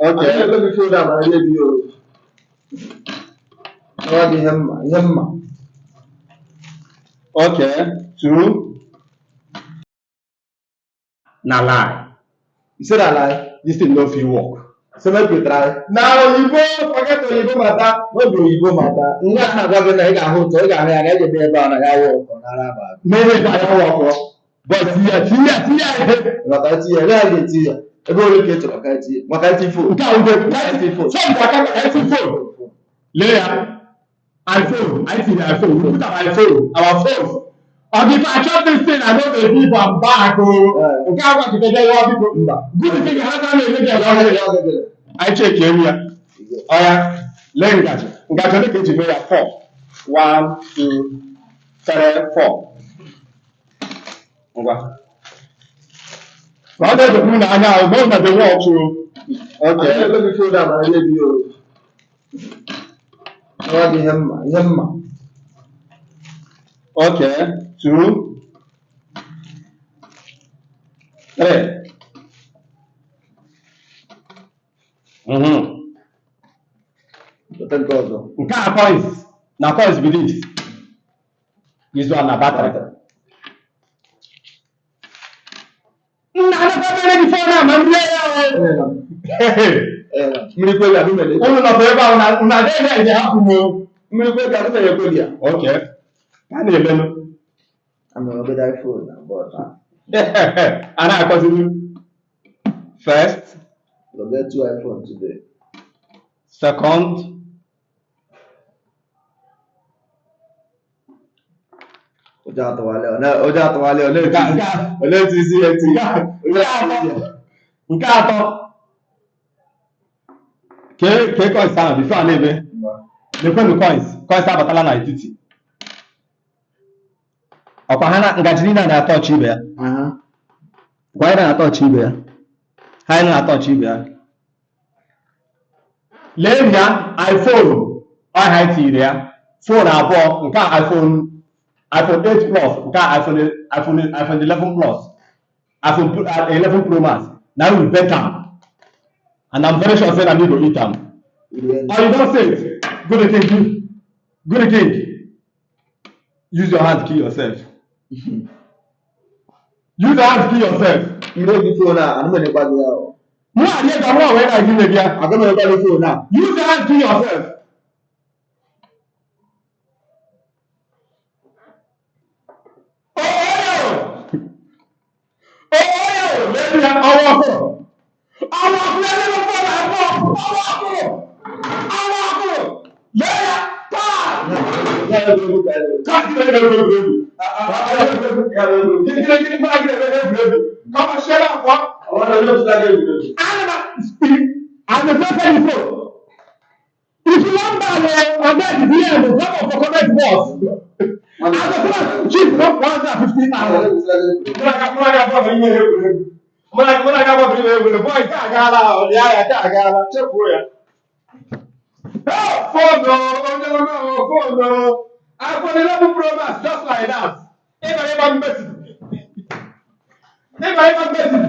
Okay. Ebe gị phone a mara ihe dị o. Ọ dị ihe mma, ihe mma. Okay. Two. Na lie. You say na lie. This thing no fit work. Say make we try. Na oyibo, forget oyibo matter. No be oyibo matter. Ihe a na-agwa gị na ị ga-ahụ ụtọ, ị ga-ahụ ya na eji eme ebe a na ya wụ ọkụ nara aba. Mere ebe a ya work. But tinye tinye tinye ihe. Maka eti ya, ebe a ga-eti ya. Ebe ole ka ị chọrọ ka eti ya? Maka eti phone. Nke a wute phone ka aka eti phone. Lee ya. iPhone, I see the iPhone. We put our iPhone, our phones. Or if I chop this thing, I know they give am back. Oh, nke a gwa kike ya biko. Mba. Good thing ha ka na-eme gị ọhụrụ. Anyị cheki elu ya. Ọya, lee ngaji. Ngaji ole ka eji mee ya? Four. One, two, three, four. Ngwa. Ka ọ na-edokwu n'anya ahụ, ma ọ na dey watch o. Okay. Okay. Ebe gị phone a mara ihe dị o. Ọ dị ihe mma, ihe mma. Okay. Two. Three. Weta nke ọzọ. Nke a coins na coins be this. This one na battery. Nna anakwa mere gị phone a ma ndị ya o. Ee, mmiri kwe ga adụ mere. Unu nọkwa ebe ahụ na unu adịghị eje hapụ m o. Mmiri kwe ga adụ mere ekwe ya. Okay. Ka a na-emenụ. Amara obere iPhone na but A na-akọziri. First, we'll get two iPhone today. second, Ụjọ atụwalị ọ na- ụjọ atụwalị ọ na-eti isi ọ na-eti isi ya eti. Nke atọ. Kee kee coins ahụ before a na-eme. Lekwenụ coins. Coins abatala n'etiti. Ọkwa ha na ngaji niile a na-atọchi ibe ya. Gwa anyị na-atọchi ibe ya. Ha anyị na-atọchi ibe ya. Lee ya iPhone ọha anyị tinyere ya. Phone abụọ nke a iPhone 8 Plus nke a iPhone 11 Plus iPhone 11 Pro Max. Na we bet am. And I'm very sure say na me go eat am. Oh, you don say it. Go the king. Go the king. Use your hand kill yourself. Use your hand kill yourself. Mmiri gị phone a anụ mere gwa gị ya o. Mụ adịghị ka mụ onwe na gị mebi ya. Agụ mere gwa gị phone a. Use your hand kill yourself. Oh, oh, maybe I'm ọwọ́ ọwọ́ lẹ́nu fún ọwọ́ ọwọ́ ọwọ́ lẹ́yà taa. Káàkiri ẹgbẹ̀rún Gịnị gịnị mụ agịrị ebe egwuregwu? Kọ́mọ ṣẹlẹ̀ àpọ̀. Ana m ana m efe ifo. If you wan buy oga the DM drop am for comment box. I go tell am chief no 150,000. Mụ na ga abụọ ihe egwuregwu. Mụ na ga abụọ ihe egwuregwu. Boy nke agaala ahụ, ya ya nke agaala chefuo ya. Phone onye ọma phone iPhone 11 Pro Max just like that. Ịba ịba mmesi. Ịba ịba mmesi.